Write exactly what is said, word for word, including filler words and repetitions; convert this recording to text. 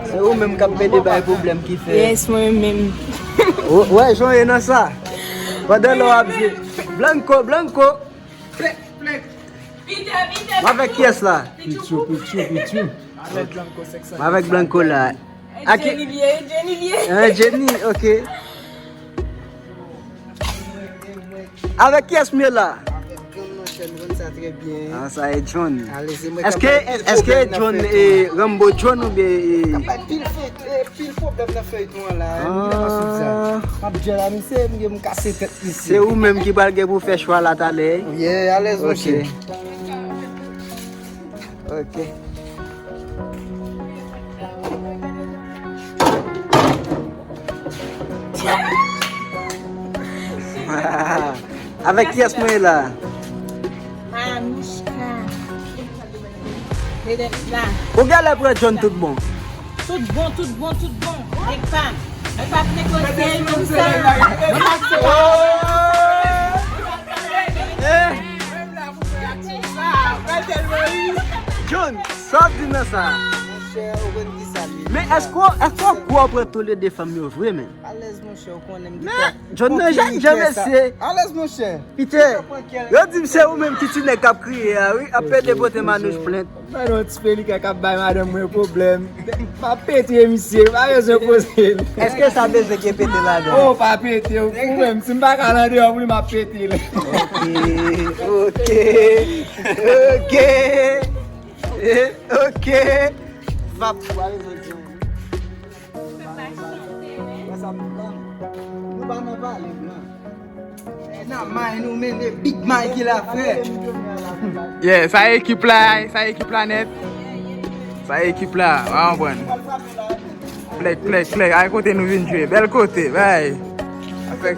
Se ou menm k ap pede bay pwoblèm ki fè. Yes, mwen menm. Ou wè jan w ye nan sa. Pandan lè w ap jwe. Blanco, Blanco. Plenk, plenk. Mwen avèk kiyès la? Pichu, Pichu, Pichu. Mwen avèk Blanco la. Ak Jenny li ye, Jenny li ye. Ah, Jenny, ok. Avèk kiyès m ye la? Avèk John, monchè, m konn sa trè byen. Ah, sa e John. Alèz, se mwen k ap bay pil pwoblèm nan feyton an. Èske, èske John e Rambo John oubyen e... K ap bay pil feyton, e, pil pwoblèm nan feyton an la. M gentan sot sa. Ah. M ap djèl a misye, m gen m kase tèt misye. Se ou menm ki pral gen pou fè chwa la talè. Yeah, alèz, monchè. Ok. Avèk kiyès mwen ye la? Manouchka. Vedèt la. Ou genlè pran John tout bon. Tout bon, tout bon, tout bon. Nèg pa, nèg pa frekante l konsa. Mwen pa frekante. Eh. John, sa w ap di nan sa? Monchè, ou konn ki sa l ye. Men èske w, èske w kwè w pran toulede fanm yo vre, men? Alèz, monchè, ou konnen m gentan. Men John nan jèn jan, mesye. Alèz, monchè. Pite, yo di m se ou menm ki ti nèg k ap kriye a, wi, ap pede pote Manouch plent. Bay yon ti pelikan k ap bay madanm mwen pwoblèm. M ap pete misye, pa bezwen poze l. Èske sa bezwen gen pete ladan? Oh, pa pete, ou fou menm. Si m pa ka al andeyò pou li, m ap pete l. Ok, ok, ok, eh, ok. Vap. Wè sa, nou pa nan pale blan. Nan may nou mennen Big Mike la, frè. Yeah, sa ekip la, sa ekip la nèt. Sa ekip la, w a konprann. Plèk, plèk, plèk, ay kote nou vin jwe. Bèl kote, bay. Afè